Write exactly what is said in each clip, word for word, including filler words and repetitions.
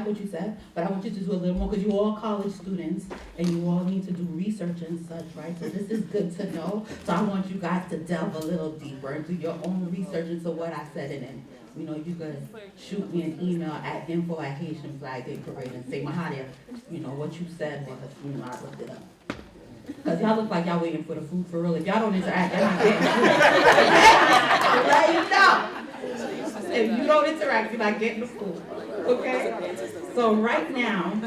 what you said, but I want you to do a little more because you all college students and you all need to do research and such, right? So this is good to know. So I want you guys to delve a little deeper and do your own research into what I said, and then, you know, you can shoot me an email at info at Haitian Flag Day Parade and say, Mahalia, you know, what you said was, you know, I looked it up. Because y'all look like y'all waiting for the food for real. If y'all don't interact, y'all not getting the food. I'm letting you know. If you don't interact, you're not getting the food. Okay? So right now,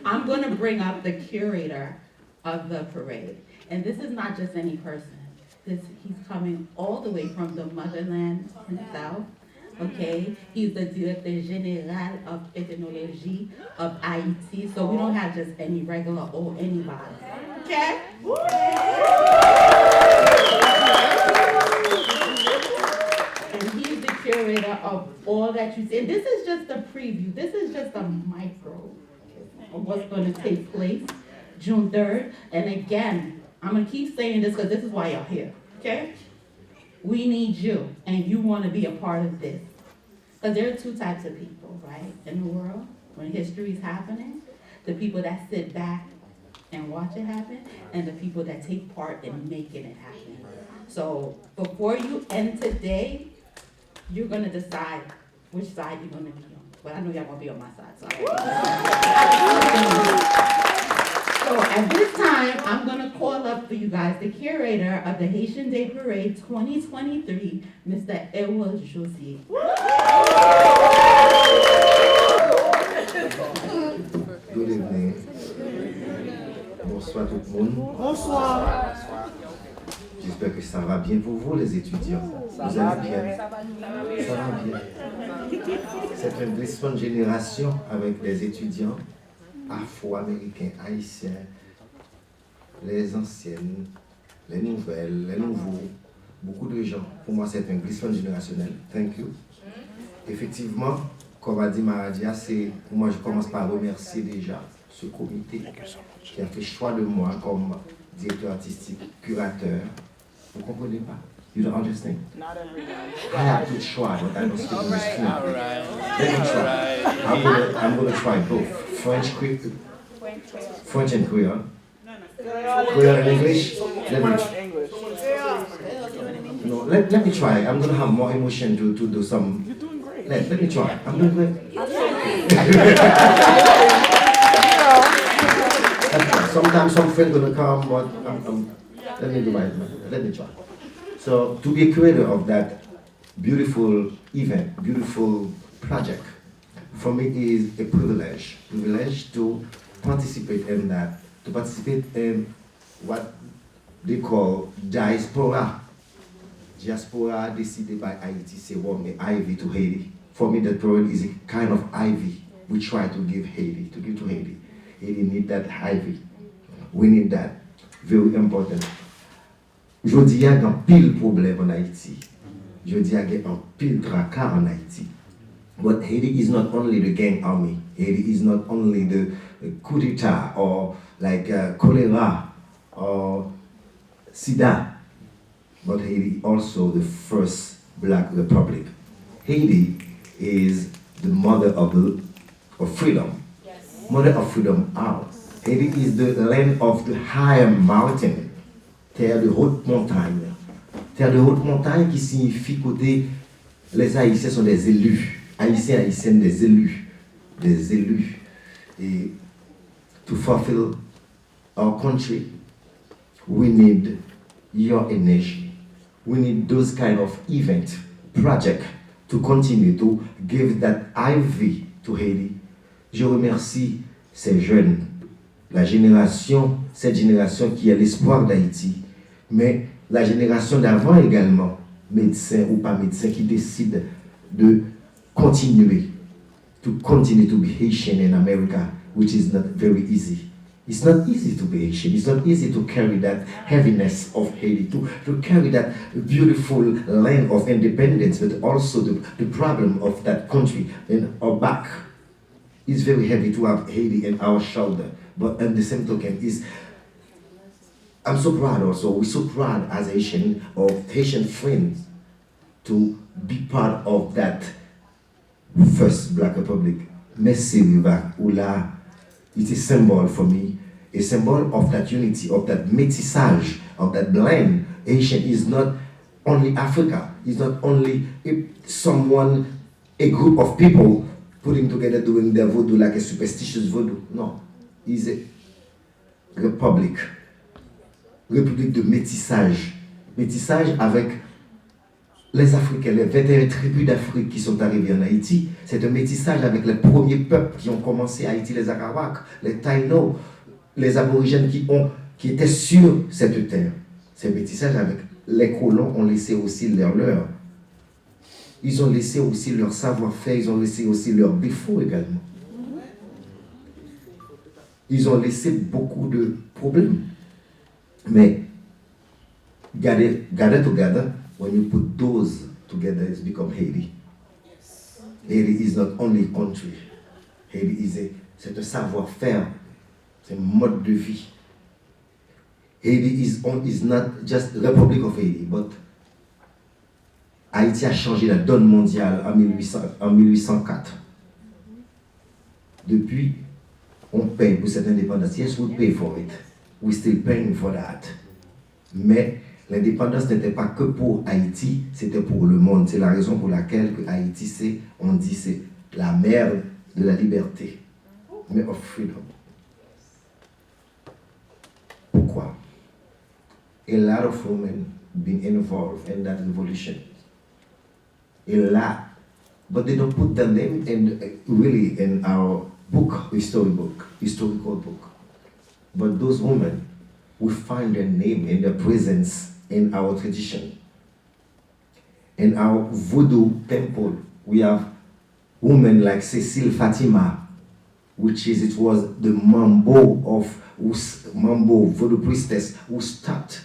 I'm going to bring up the curator of the parade. And this is not just any person. This, he's coming all the way from the motherland himself. Okay, he's the Directeur Général of Ethnologie of Haiti. So we don't have just any regular old anybody. Okay? And he's the curator of all that you see. And this is just a preview. This is just a micro of what's going to take place June third. And again, I'm going to keep saying this because this is why y'all here. Okay? We need you, and you want to be a part of this. Because there are two types of people, right, in the world when history is happening, the people that sit back and watch it happen, and the people that take part in making it happen. So before you end today, you're going to decide which side you're going to be on. But I know y'all going to be on my side. So, so at this time, I'm going to call up for you guys the curator of the Haitian Day Parade twenty twenty-three, Mister Errol José. Good evening. Bonsoir tout le monde. Bonsoir. J'espère que ça va bien pour vous, les étudiants. Vous allez bien? Ça va bien. C'est une glissement de génération avec des étudiants afro-américains, haïtiens, les anciennes, les nouvelles, les nouveaux, beaucoup de gens. Pour moi, c'est un glissement générationnel. Thank you. Effectivement, comme a dit Mahalia, c'est, moi je commence par remercier déjà ce comité qui a fait choix de moi comme directeur artistique, curateur. Vous comprenez pas? You don't understand? Not everyone. I have to try, but I don't speak English fluently. Let me try. I'm gonna, I'm gonna try both French, Cre- French and Creole. Creole and English. Let me. English. No, let, let me try. I'm gonna have more emotion to, to do some. You're doing great. Let, let me try. I'm doing great. Sometimes some friends gonna come, but I'm, I'm, let me do my, let me try. So to be a creator of that beautiful event, beautiful project, for me is a privilege, privilege to participate in that, to participate in what they call diaspora. Diaspora decided by Haiti say, well, may I V to Haiti. For me, that parade is a kind of I V we try to give Haiti, to give to Haiti. Haiti need that I V. We need that. Very important. Jodi a gen anpil pwoblèm an Ayiti. Jodi a gen anpil traka an Ayiti. But Haiti is not only the gang army. Haiti is not only the coup d'etat or like uh, cholera or sida. But Haiti also the first black republic. Haiti is the mother of, of freedom. Mother of freedom how? Haiti is the land of the higher mountain. Terre de haute montagne. Terre de haute montagne qui signifie côté les Haïtiens sont des élus. Haïtiens, Haïtiennes, des élus. Des élus. Et to fulfill our country, we need your energy. We need those kind of event, project to continue to give that I V to Haiti. Je remercie ces jeunes, la génération, cette génération qui est l'espoir d'Haïti, mais la génération d'avant également, médecins ou pas médecins, qui décident de continuer to continue to be Haitian in America, which is not very easy. It's not easy to be Haitian. It's not easy to carry that heaviness of Haiti, to, to carry that beautiful land of independence, but also the, the problem of that country in our back. It's very heavy to have Haiti in our shoulder. But on the same token, is I'm so proud also. We're so proud as Haitian of Haitian friends to be part of that first Black Republic. Mèsi Riva, ou la, it's a symbol for me, a symbol of that unity, of that métissage, of that blend. Haitian is not only Africa, is not only a, someone, a group of people putting together doing their vodou like a superstitious vodou. No, is a republic, république de métissage, métissage avec les Africains, les vingt et un tribus d'Afrique qui sont arrivées en Haïti. C'est un métissage avec les premiers peuples qui ont commencé Haïti, les Arawaks, les Taïnos, les Aborigènes qui ont, qui étaient sur cette terre. C'est un métissage avec les colons ont laissé aussi leur leur. Ils ont laissé aussi leur savoir-faire, ils ont laissé aussi leurs défauts également. Ils ont laissé beaucoup de problèmes. Mais gather, gather together, when you put those together, it's become Haiti. Haiti is not only a country. Haiti is a, c'est un savoir-faire, c'est un mode de vie. Haiti is, on, is not just Republic of Haiti, but Haïti a changé la donne mondiale en mille huit cents, en mille huit cent quatre. Depuis, on paye pour cette indépendance. Yes, we pay for it. We still paying for that. Mais l'indépendance n'était pas que pour Haïti, c'était pour le monde. C'est la raison pour laquelle que Haïti, c'est, on dit, c'est la mère de la liberté, mère of freedom. Pourquoi? A lot of women been involved in that revolution. A lot. But they don't put the name in, really, in our book, history book, historical book. But those women, we find their name and their presence in our tradition. In our voodoo temple, we have women like Cécile Fatima, which is, it was the Mambo of, who's, Mambo voodoo priestess who start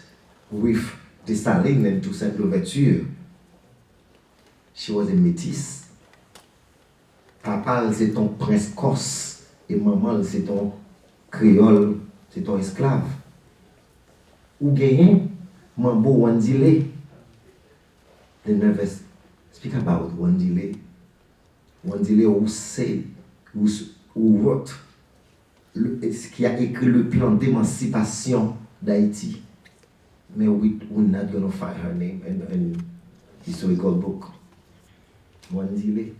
with Dessalines and Toussaint Louverture. She was a métisse. Papa l se t on prens kòs e manman l se t on kreyòl, se t on esklav. Ou genyen Mambo Wandile. The nervous, speak about Wandile. Wandile, who said, who, who wrote, le, qui a écrit le plan d'émancipation d'Haïti. Mais we, we're not gonna find her name in, in historical book. Wandile.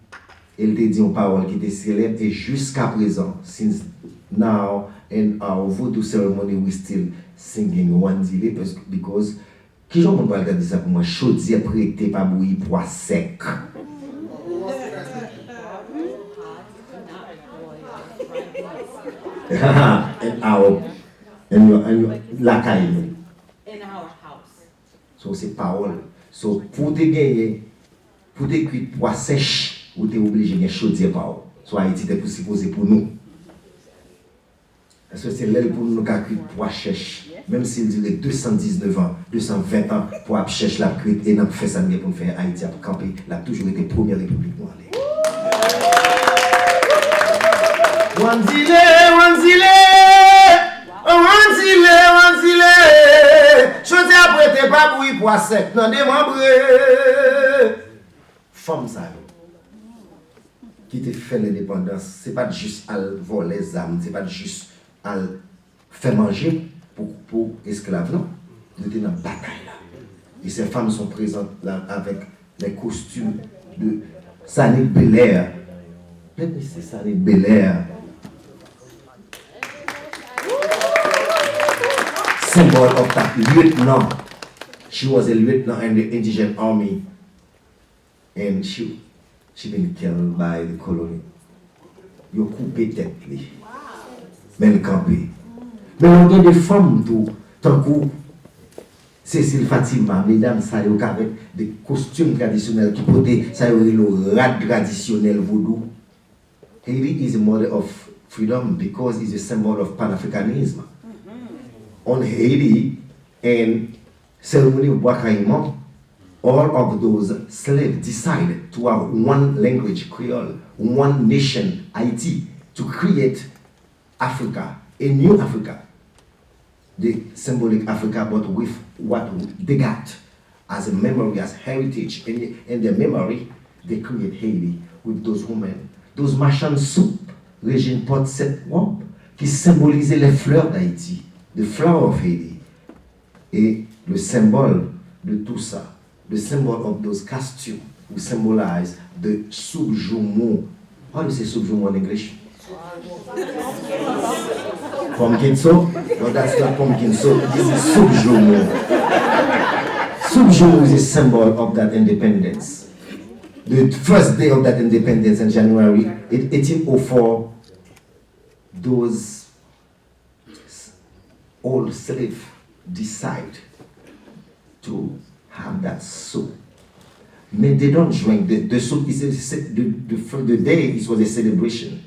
E l te di yon pawòl ki te selèb e jiskaprezan, since now in our voodoo ceremony we still singing Wandile, because Kijan moun pral gade sa pou mwen? Chodyè prete pa bouyi pwa sèk. And our, and your, and your, lakay nou. So, se pawòl. So, pou te genyen, pou te kwit pwa sèch, ou te oblije gen chodyè pa w. So, Ayiti te pou sipoze pou nou. Paske se lè l pou nou ka kwit pwa chèch. Menm si l dire de san diznèf an, de san ven an, pwa ap chèch, l ap kwit, e n ap fè sa n gen pou n fè, Ayiti ap kanpe, l ap toujou rete premyè repiblik nou ale. Wandile, Wandile, Wandile, Wandile, chodyè ap rete pa bouyi pwa sèk nan demanbre. Fanm sa yo ki te fè lendepandans, se pa t jis al vòlè zam, se pa t jis al fè manje pou, pou esklav, non. Yo te nan batay la. Et ces femmes sont présentes là avec les costumes de Sanit Belair. Let me say Sanit Belair. Symbol of that lieutenant. She was a lieutenant in the Indigenous Army. And she, she been killed by the colony. Yo koupe tèt li. Men l kanpe. Men nou gen de fanm tou, tankou Cécile Fatima, medam sa yo k avèk de kostim tradisyonèl ki pote sa yo rele rad tradisyonèl vodou. Haiti is a mother of freedom because it's a symbol of Pan-Africanism. On Haiti and ceremony of Bois Caïman, all of those slaves decided to have one language, Creole, one nation, Haiti, to create Africa, a new Africa, the symbolic Africa, but with what they got as a memory, as heritage, and in their memory, they create Haiti, with those women, those machann soup, Régine porte cette robe qui symbolise les fleurs d'Haïti, the flower of Haiti. Et le symbole de tout ça, the symbol of those costumes, will symbolize the soup joumou. How do you say soup joumou in English? Pumpkin soup? No, that's not pumpkin soup. This is soup joumou. Soup joumou is a symbol of that independence. The first day of that independence in January, it, eighteen oh four, those old slave decide to have that soup. Men they don't drink the, the soup. Is a, the, the, the day it was a celebration.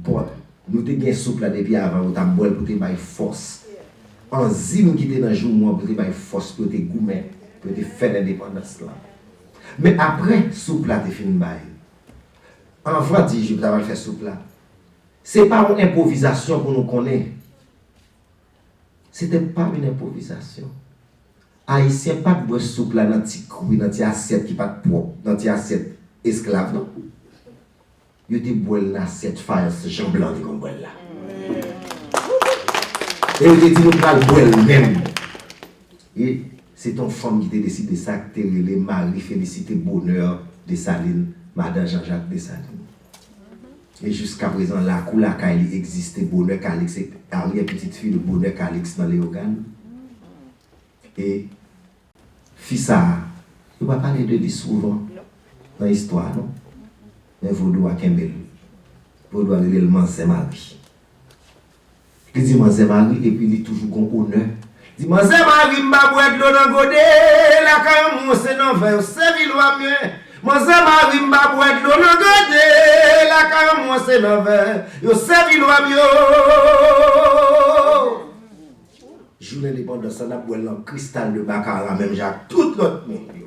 But nou te gen soup la depi avan, yo t ap bwè l pou te bay fòs. Anzim ki te nan joumou an pou te bay fòs pou yo te goumen, pou yo te fè lendepandans lan. Men apre soup la te fin bay, anvan di jou ta pral fè soup la, se pa yon enpwovizasyon pou nou konnen. C'était pas une improvisation. Ayisyen pa t bwè soup la nan ti kwi, nan ti asyèt ki pa t pwòp, nan ti asyèt esklav, non. Yo te bwè l nan asyèt fayans jan blan te konn bwè l la. E yo te di nou pral bwè l menm. E se t yon fanm ki te deside sa, ki te rele Marie Félicité Bonheur Dessalines, madan Jean-Jacques Dessalines. E jiskaprezan, lakou lakay li egziste. Bonheur Calixte se aryè pitit fi de Bonheur Calixte nan Leyogàn. E fi sa a, yo pa pale de li souvan nan istwa a, non. Men vodou a kenbe l. Vodou a rele l Manzè Mari. Li di Manzè Mari, epi li toujou gon onè. Di, Manzè Mari, m pa bwè dlo nan gode, lakay mwen se nan vè, yo sèvi lwa m ye. Manzè Mari, m pa bwè dlo nan gode, lakay mwen se nan vè, yo sèvi lwa m yo. Jou lendepandans la, n ap bwè l nan kristal de bakara, menm jan ak tout lòt moun yo.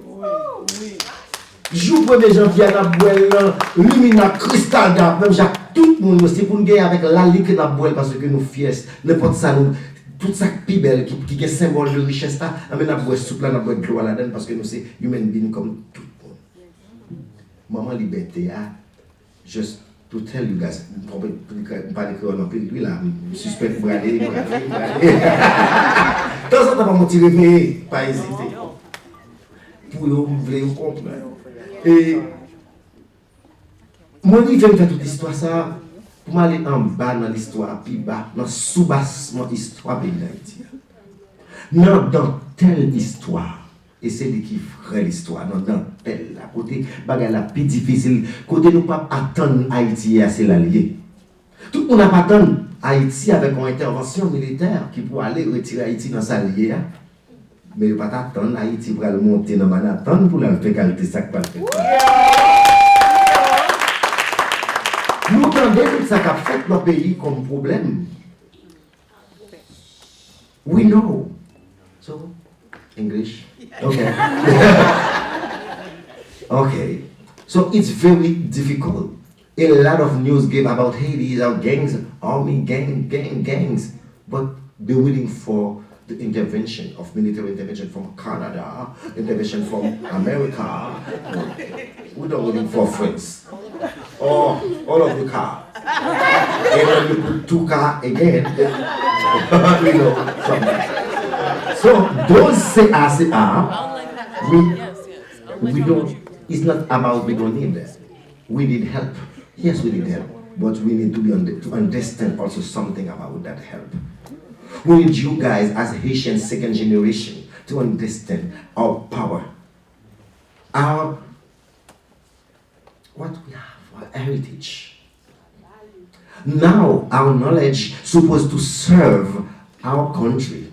Jou premye janvye a, n ap bwè l nan limina kristal dap, menm jan ak tout moun yo. Se pou n gen avèk lalikè n ap bwè l, paske nou fyè. Nenpòt sa nou, tout sa k pi bèl, ki, ki gen senbòl de richès la, anben n ap bwè soup la, n ap bwè dlo a ladan l, paske nou se human being kòm tout moun. Manman libète a, just to tell you guys, m pa pale kreyòl anpil wi la, m sispèk m prale, m prale, m prale. Tanzantan pa yon ti reveye, pa ezite. Pou yo, m vle yo konprann. E mwen rive m fè tout istwa sa a, pou m ale anba nan listwa a, pi ba, nan soubasman istwa peyi Dayiti a. Nan dantèl istwa, e se li ki vrè listwa, nan dantèl la, kote bagay la pi difisil, kote nou p ap atann Ayiti ye a, se la l ye. Tout moun ap atann Ayiti avèk yon entèvansyon militè ki pou ale retire Ayiti nan sa l ye a. Men yo pa t atann Ayiti pral monte nan Manhattan pou l al fè kalte sa k pral fèt la. Nou tande tout sa k ap fèt nan peyi kòm pwoblèm. We know. So, English? Okay. Okay. So, it's very difficult. A lot of news give about Haiti is our gangs, army, gang, gang, gangs. But they're waiting for the intervention of military intervention from Canada, intervention from America. We don't waiting for France. Or all of the car. And when you put two car again, you know, something. So those C A C A, we, we don't, it's not about we don't need them. We need help. Yes, we need help. But we need to be under, to understand also something about that help. We need you guys as Haitian second generation to understand our power, our what we have, our heritage. Now our knowledge supposed to serve our country.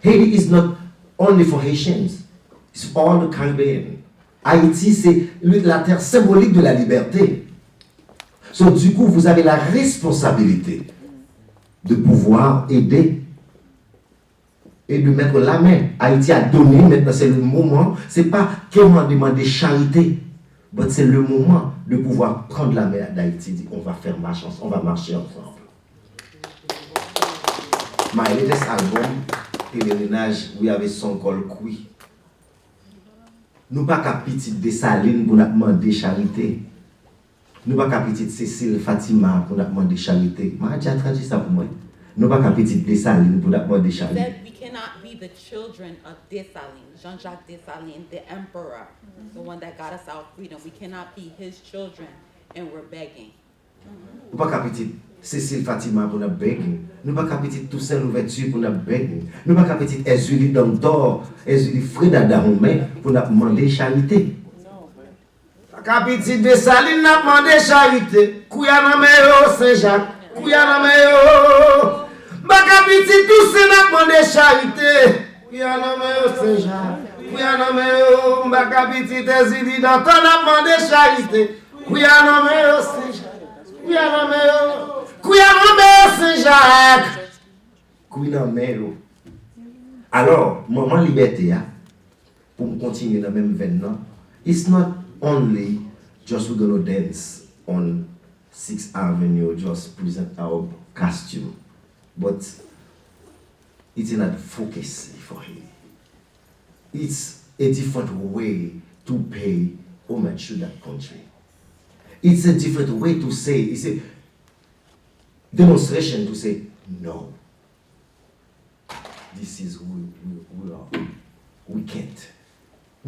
Haiti is not only for Haitians, it's for all the Caribbean. Ayiti se la terre symbolique de la liberté. So, du coup, vous avez la responsabilité de pouvoir aider et de mettre la main. Haïti a donné, maintenant c'est le moment. C'est pas que on demande charité, but c'est le moment de pouvoir prendre la main d'Haïti, dire on va faire marche, on va marcher ensemble. My latest album, Pelerinaj, we have a song called Kwi. Nou pa ka pitit Desalin pou n ap mande charite. Nou pa ka pitit Cécile, Fatima pou n ap mande charite. Maria, tradui sa pou mwen. Nou pa ka pitit Desalin pou n ap mande He charite. said we cannot be the children of Dessalines, Jean-Jacques Dessalines, the emperor, the one that got us our freedom. We cannot be his children and we're begging. Nou pa ka pitit Cécile, Fatima pou n ap begging. Nou pa ka pitit Toussaint Louverture pou n ap begging. Nou pa ka pitit Èzili Dantò, Èzili Freda Dahomey pou n ap mande charite. Pa ka pitit Desalin n ap mande charite. Kouya nan men yo, Sen Jak. Kouya nan men yo. Pa ka pitit Tousen n ap mande charite. Kouya nan men yo, Sen Jak. Kouya nan men yo. Pa ka pitit Èzili Dantò n ap mande charite. Kouya nan men yo, Sen Jak. Kouya nan men yo. Kouya nan men yo, Sen Jak. Kouya nan men yo. Alò, manman libète a, pou m kontinye nan menm venn nan, it's not only just we gonna dance on Sixth Avenue, just present our costume, but it's an advocacy for Haiti. It's a different way to pay homage to that country. It's a different way to say, it's a demonstration to say, no. This is who we, we are. We can't.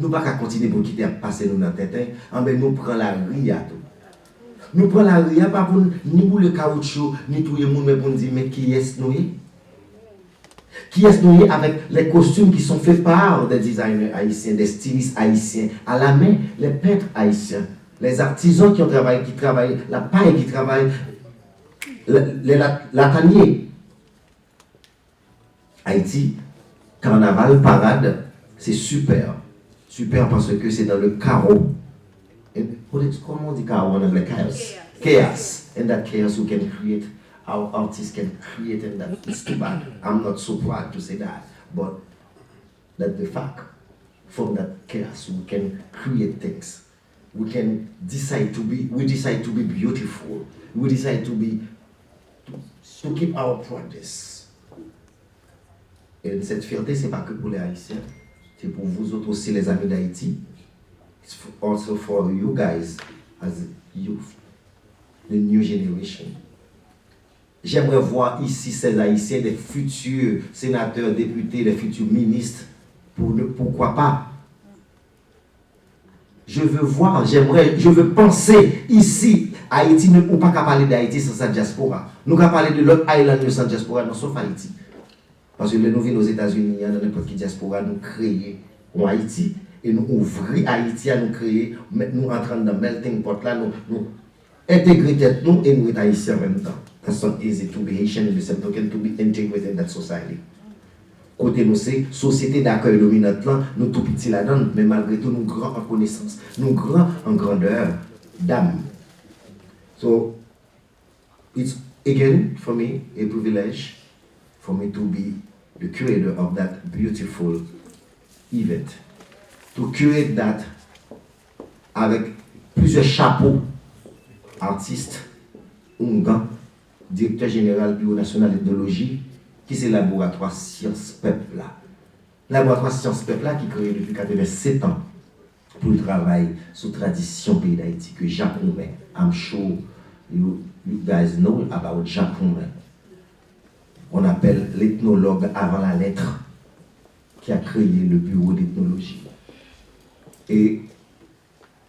Nou pa ka kontinye pou kite ap pase nou nan tenten, anben nou pran lari a tou. Nou pran lari a pa pou n ni boule kawoutchou, ni touye moun, men pou n di men kiyès nou ye. Kiyès nou ye avec les costumes qui sont faits par des designers haïtiens, des stylistes haïtiens, à la main, les peintres haïtiens, les artisans qui ont travaillé, qui travaillent la paille, qui travaillent le, le la- latanier. Haïti, carnaval, parade, c'est super. Super parce que c'est dans le chaos. Et, comment on dit chaos en anglais? Chaos. Chaos. In that chaos, we can create, our artists can create, and that is too bad. I'm not so proud to say that, but that's the fact. From that chaos, we can create things. We can decide to be, we decide to be beautiful. We decide to be, to, to keep our proudness. Et cette fierté, c'est pas que pour les Haïtiens. C'est pour vous autres aussi, les amis d'Haïti. It's f- also for you guys as youth, the new generation. J'aimerais voir ici ces Haïtiens, des futurs sénateurs, députés, des futurs ministres. Pour ne- pourquoi pas? Je veux voir, j'aimerais, je veux penser ici, Ayiti, nou, ou pa ka pale de Ayiti san sa dyaspora. Nou ka pale de lòt island yo san dyaspora, non, sof Ayiti. Paske lè nou vin Ozetazini an, nan nenpòt ki dyaspora, nou kreye yon Ayiti, e nou ouvri Ayiti a, nou kreye, met nou antre anndan melting pot la, nou, nou entegre tèt nou e nou ret Ayisyen an menm tan. That's not easy to be Haitian and the same token to be integrated in that society. Kote nou se sosyete dakèy dominant lan, nou tou piti ladan l, men malgre tou nou gran an konesans, nou gran an grandè dam. So, it's again for me a privilege for me to be the curator of that beautiful event. To curate that avec plusieurs chapeaux, artiste, oungan, direktè jeneral Biwo Nasyonal Etnoloji, ki se Laboratwa Syans Pèp la. Laboratwa Syans Pèp la ki kreye depi katrevennsèt an pou l travay sou tradisyon peyi Dayiti ke Jacques Roumain, I'm sure you, you guys know about Jacques Roumain. On appelle l'ethnologue avant la lettre qui a créé le bureau d'ethnologie. Et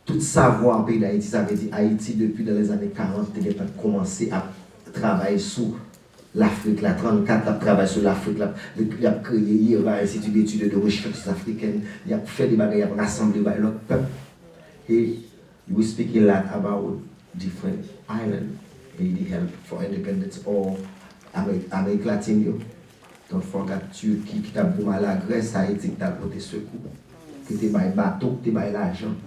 tout savoir peyi Dayiti, sa vle di Ayiti depi dans les années quarante te gentan kòmanse ap travay sou Lafrik la, trannkat l ap travay sou Lafrik, l ap, l ap kreye IRA, Institut d'études et de recherches africaines, y ap fè de bagay, y ap rasanble bay lòt pèp. E we speak a lot about different island, Haiti help for independence or Amerik, Amerik Latin yo. Don't forget Turquie ki t ap goumen a Lagrès, Ayiti ki t al pote sekou, ki te bay bato, ki te bay lajan.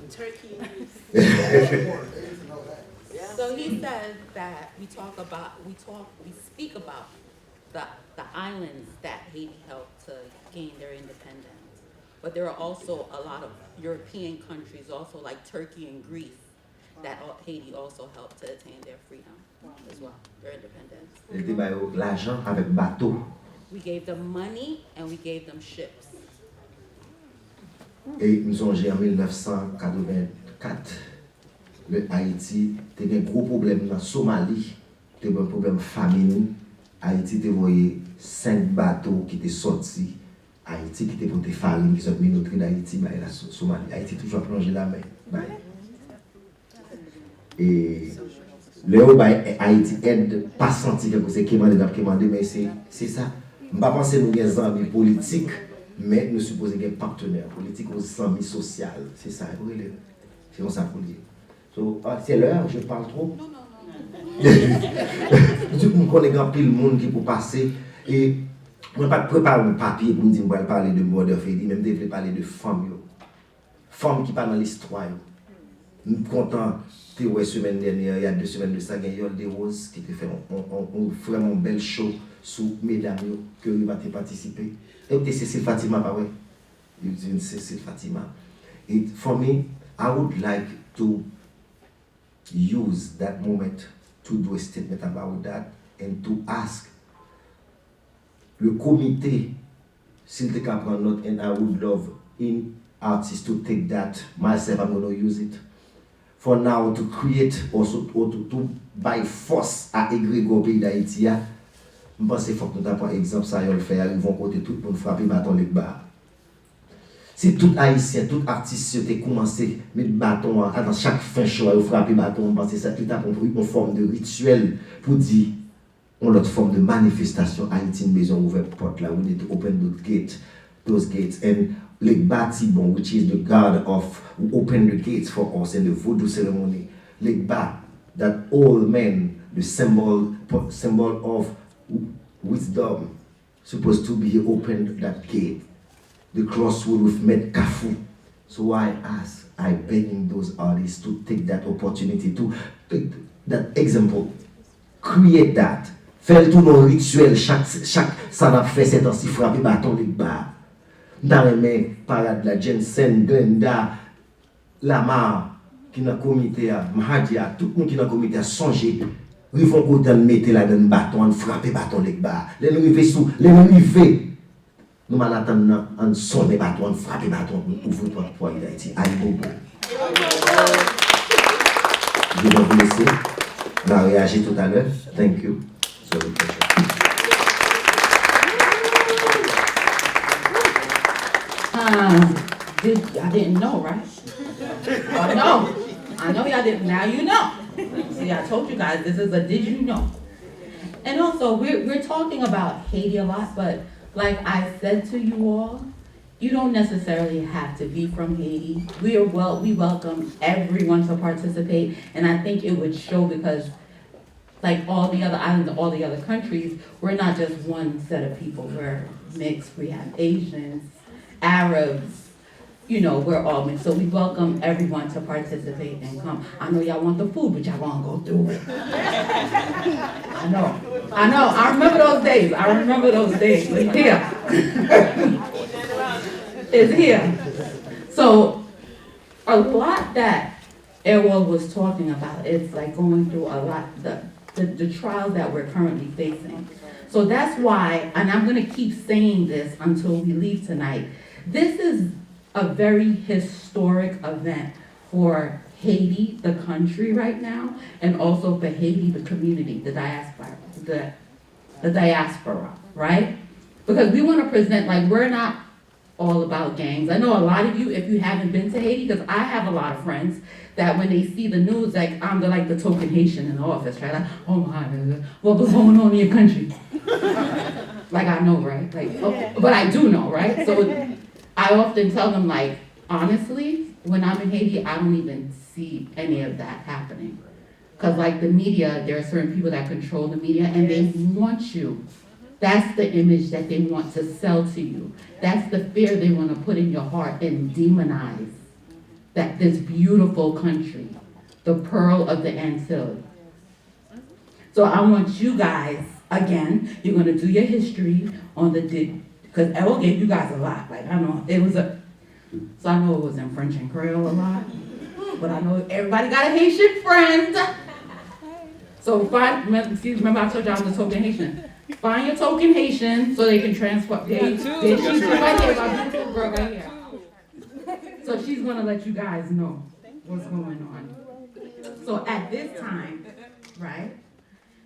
Turkey and Greece. So he said that we talk about, we talk, we speak about the, the islands that Haiti helped to gain their independence. But there are also a lot of European countries, also like Turkey and Greece, that al- Haiti also helped to attain their freedom as well, their independence. Li te ba yo lajan avèk bato. We gave them money and we gave them ships. E m sonje an mil nèf san katrevenkat, Lè Ayiti te gen gwo pwoblèm nan Somali, te gen pwoblèm famin, Ayiti te voye senk bato ki te sòti Ayiti ki te pote farin ki sot minotri Dayiti bay la Somali. Ayiti toujou ap lonje lamen bay. E lè yo bay Ayiti èd, pa santi tankou se kemande n ap kemande, men se se sa. M pa panse nou gen zanmi politik, men nou sipoze gen patnè politik ou zanmi sosyal. Se sa yo rele. Se konsa pou l ye. So, ah, c'est l'heure, je parle trop. M konnen gen anpil moun ki pou pase. E mwen pa t prepare yon papye pou m di m pral pale de Mother Fedi, men m te vle pale de fanm yo. Fanm ki pa nan listwa yo. M kontan te wè semèn dènyè, il y a deux semaines de ça, gen Yolde Rose ki te fè yon, yon, yon, yon vrèman bèl show sou medam yo ke Riva te patisipe. E te Cecile Fatima, pa vre? Li di Cecile Fatima. E for me, I would like to use that moment to do a statement about that and to ask le comité si l te ka pran nòt, and I would love any artist to take that, myself, I'm gonna use it for now to create or, so, or to, to bay fòs a egregò peyi Dayiti a. M panse fòk nou ta pran egzanp sa Yòl fè a, rive yon kote tout moun frape baton Legba a. Si tout Ayisyen, tout atis yo te koumanse met baton an, avan chak fen show a, yo frape baton an, m panse sa, li t ap yon, yon fòm de rityèl pou di yon lòt fòm de manifestasyon. Ayiti, n bezwen ouvè pòt la. We need to open those gate, those gates. And Legba Tibon, which is the god of, who open the gates for us in the voodoo ceremony. Legba, that old man, the symbol, symbol of wisdom, supposed to be open that gate. The crossroad with Mèt Kafou. So I ask, I begging those artists to take that opportunity, to take that example, create that. Fè l tounen yon rityèl chak, chak sa n ap fè sètansi, frape baton Legba. M ta renmen parad la, Jensen, Glenda, Lamar ki nan komite a, Mahadya, tout moun ki nan komite a, sonje, rive yon kote ann mete ladan n baton, ann frape baton Legba. Lè n rive sou, lè n rive, nou Manhattan nan, ann sonnen baton, ann frape baton pou n ouvri pòt pou Ayiti. Ayibobo. Je vais vous laisser. On va réagir tout à l'heure. Thank you. Um, did, y'all didn't know, right? Oh, no. I know y'all didn't. Now you know. See, I told you guys, this is a did you know. And also, we're, we're talking about Haiti a lot, but like I said to you all, you don't necessarily have to be from Haiti. We are well, we welcome everyone to participate, and I think it would show because like all the other islands, all the other countries, we're not just one set of people. We're mixed. We have Asians, Arabs, you know, we're all mixed. So we welcome everyone to participate and come. I know y'all want the food, but y'all gonna go through it. I know. I know. I remember those days. I remember those days. It's here. It's here. So a lot that Errol was talking about. It's like going through a lot, the, the, the trials that we're currently facing. So that's why, and I'm going to keep saying this until we leave tonight, this is a very historic event for Haiti, the country right now, and also for Haiti, the community, the diaspora, the, the diaspora, right? Because we want to present, like, we're not all about gangs. I know a lot of you, if you haven't been to Haiti, because I have a lot of friends that when they see the news, like I'm the like the token Haitian in the office, right? Like, oh my God, what was going on in your country? Like I know, right? Like, oh, but I do know, right? So I often tell them, like, honestly, when I'm in Haiti, I don't even see any of that happening. Because, like the media, there are certain people that control the media and they want you. That's the image that they want to sell to you. That's the fear they want to put in your heart and demonize that this beautiful country, the pearl of the Antilles. So I want you guys, again, you're going to do your history on the, because Errol gave you guys a lot. Like, I know, it was a, So I know it was in French and Creole a lot, but I know everybody got a Haitian friend. So find, excuse me, remember I told y'all I'm the token Haitian. Find your token Haitian so they can transfer. They, they, she's right here, my beautiful girl right here. So she's gonna let you guys know what's going on. So at this time, right,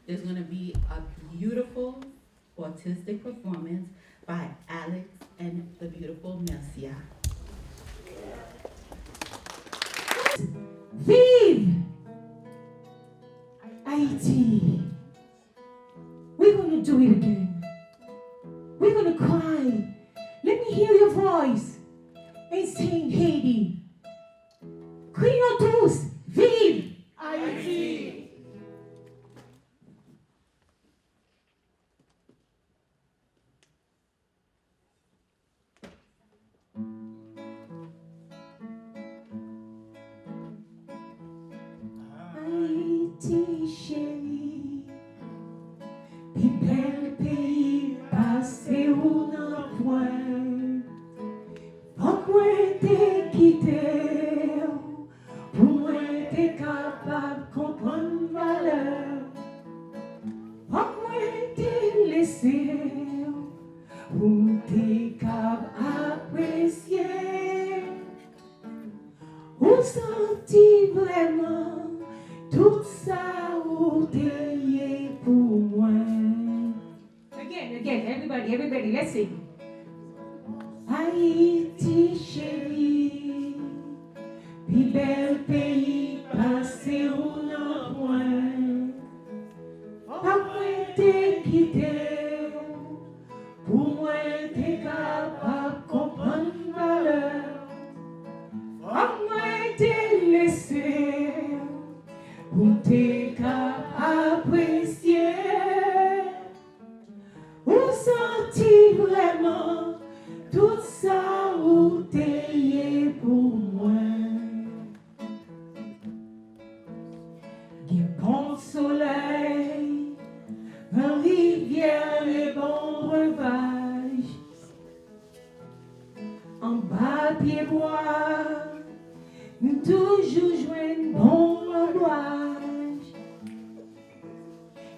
there's going to be a beautiful artistic performance by Alex and the beautiful Mercia. Vive Haïti! We're gonna do it again. We're gonna cry. Let me hear your voice and sing Haiti. Crions tous, vive Haïti! Ayiti cheri, pi bèl peyi pase w nan pwen. Fòk mwen te kite w pou mwen te kapab konprann valè w. Fòk mwen te lese w pou m te kab apresye. Ou santi vrèman tout sa ou te ye pou mwen. Again, again, everybody, everybody, let's sing. Ayiti cheri, pi bèl peyi pase w nan pwen. Pa mwen te kite w pou mwen te kapab konprann valè w. Fòk mwen te lese w pou m te ka apresye. Ou santi vrèman tout sa ou te ye pou mwen. Gen bon solèy, gran rivyè e bon brevaj. Anba pyebwa, nou toujou jwenn bon lanbwaj.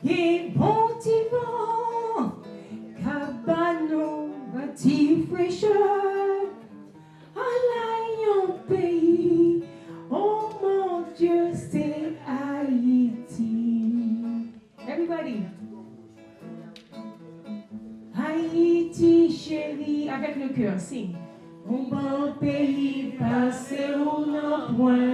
Gen bon ti van k ap ba nou yon ti frechè. Ala yon peyi, oh mon Dieu, se Ayiti. Everybody. Ayiti cheri, avec le cœur, sing. Yon bon peyi pase w nan pwen.